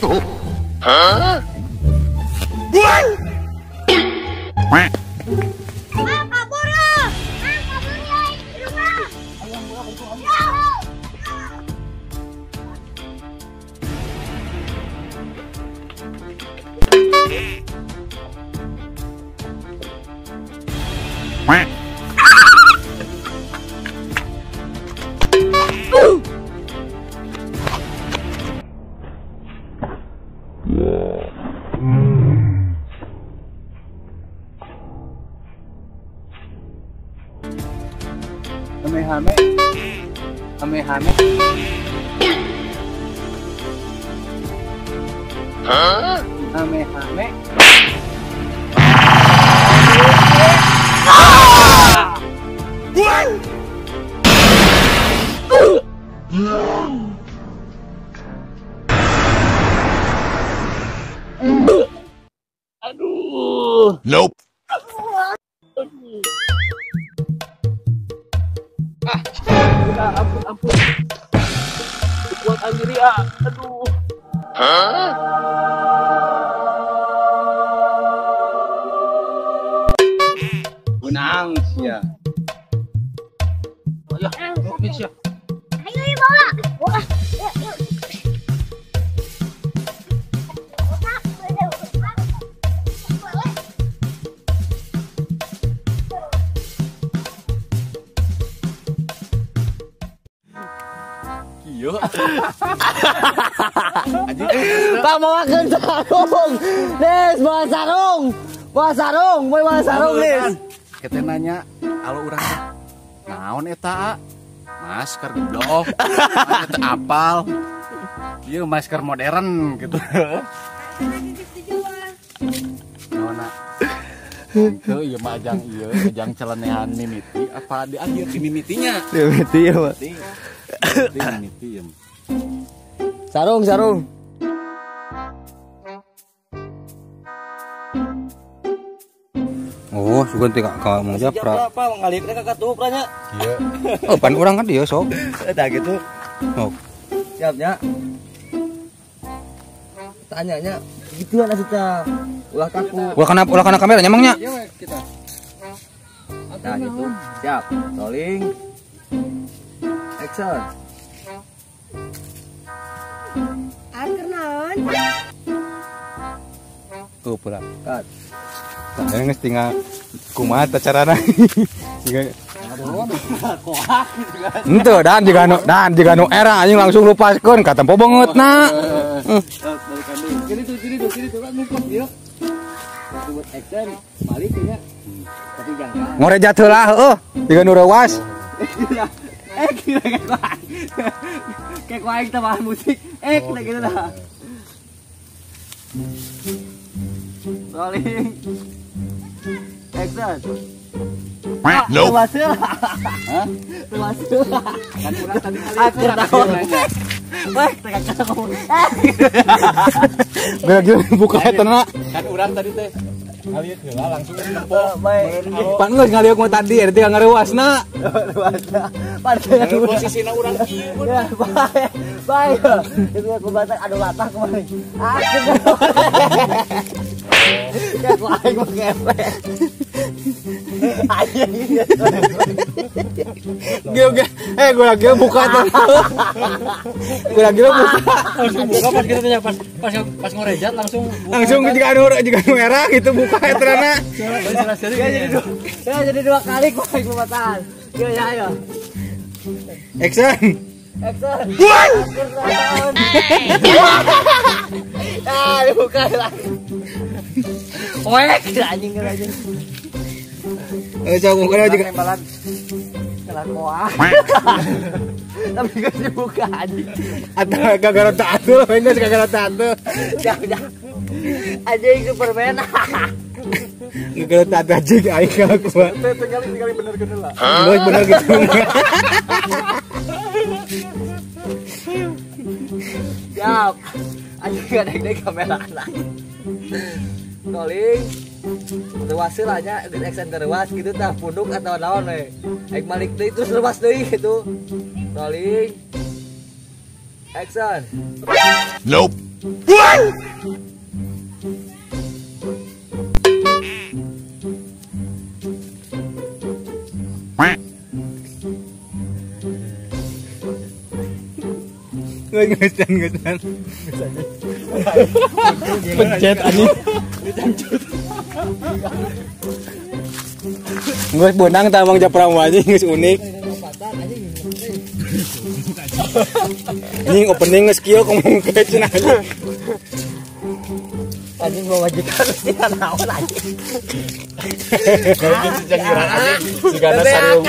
Hah? Kabur ya! Kabur ya! Hame hame hame. Hah? Hame hame. Aduh. Nope. Ah, udah, ampun, ampun. Kuat anjir ya, aduh. Hah? Benang ya. Oh, ya, ya. Ayo, ayo bawa. Wah, yuk. Pak mau makan sarung, Des, bawa sarung, bawa sarung, bawa sarung, Des. Kita nanya, alo urang teh, naon eta? Masker goblok, eta apal. Ieu masker modern gitu. Naonna? Henteu ieu mah ajang ieu, ajang celenehan mimiti apa di akhir di mimitinya? Mimiti ya, Pak. Mimiti ya. Sarung, sarung. Oh, sugan teh ka Mang Japra. Apa ngalikna ka katup nya? Iya. Oh, pan urang kan dia sok. Tah gitu. Oh. Siapnya. Tanyanya gituan asup. Ulah kaku. Ulah kana kamera nya Mang nya. Iya kita. Nah gitu. Siap. Rolling. Action. Aker naon? Tuh pula. Cut. Tah geus tinggal kumaha tah carana. Henteu dan jiga nu era anjing langsung lupaskeun katempo beungeutna. Kiri tuh kan ngumpet ieu. Buat action balik nya. Tapi jangan. Ngorejat heula heueuh jiga nu reuas. Kira kayak kuaing tambahan musik. Kita gitu dah. Rolling. Action. Nope. Hah? Termasuk. Kan urang tadi akhir tahun. Wah, tekan kamu. Lagi buka eta. Kan urang tadi teh ngalieu heula langsung nempo. Pan geus ngalieu mah tadi eta teh ngareuasna. Reuasna. Pan posisina urang kieu. Ya, bae. Bae. Itu aku batak aduh latah kemarin. Ya aku aing mah ngepek. Anjing. Geu gua lagi buka tuh. Gua lagi buka. Langsung buka pas gitu ya pas ngorejat langsung buka. Langsung jiga anu era gitu buka etrana. Ya jadi dua kali gua aing pematahan. Yo ya ayo. Action. Action. Ah, dibuka lagi. Wek, anjing anjing. Sok mukanya juga tembalan. Kelakuan. Tapi gak dibuka anjing. Atau gara-gara tato, enggak gara-gara tato. Jangan. Anjing Superman. Gara-gara tato anjing aing kelakuan. Tinggal bener gitu lah. Bener gitu. Siap. Anjing gak ada kamera lagi. Rolling. Ruas lah nya, action ke ruas gitu tah punduk atau naon we. Aing balik deui terus ruas deui gitu. Rolling. Action. Nope. Ngeus. Pencet anjing. Geus beunang tah Mang Japra mah anjing geus unik. Anjing opening geus kieu ngomong cenah anjing. Anjing majikan mesti naon anjing. Jangiran anjing sigana sarung.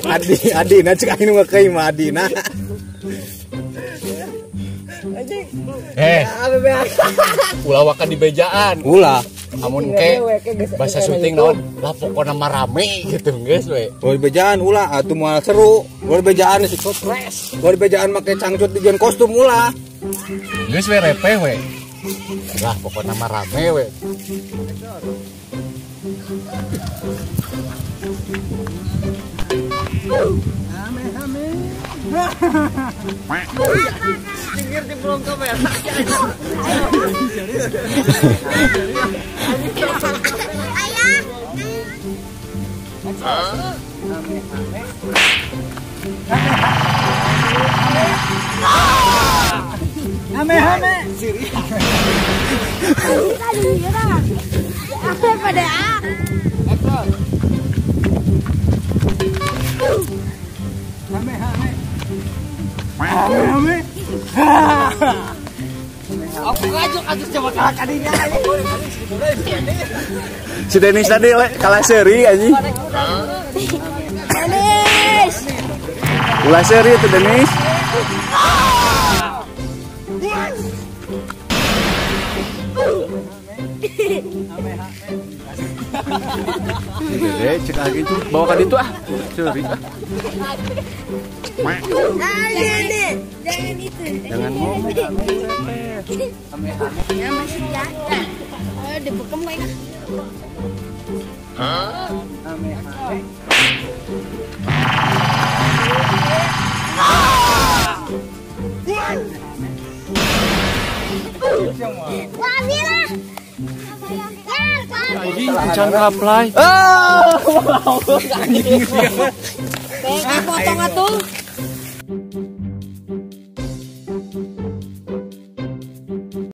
Adi adina cek aing nu ngekeuy mah adina. Eh, ulah wakan di bejaan. Ulah. Amun ke bahasa syuting naon lah pokona mah rame gitu geus we. Oh di bejaan ulah atuh moal seru. Ulah di bejaan si stres. Ulah di bejaan make cangcut di kostum ulah. Geus we repeh we. Lah pokona mah rame we. Pinggir di belum kamera. Ayah. Ame-ame. Pada Ame-ame. Aku ngajuk atuh coba kalah kadinya. Si Denis tadi kalah seri anjing. Denis. Ulah seri itu Denis. Dede cek lagi tuh bawa ka ditu ah. Seri ah. Jangan itu. Jangan ngomong. Ya masih kelihatan. Oh, dibekem kayaknya. Hah? Anjing kucang kaplay. Ah, potong atuh.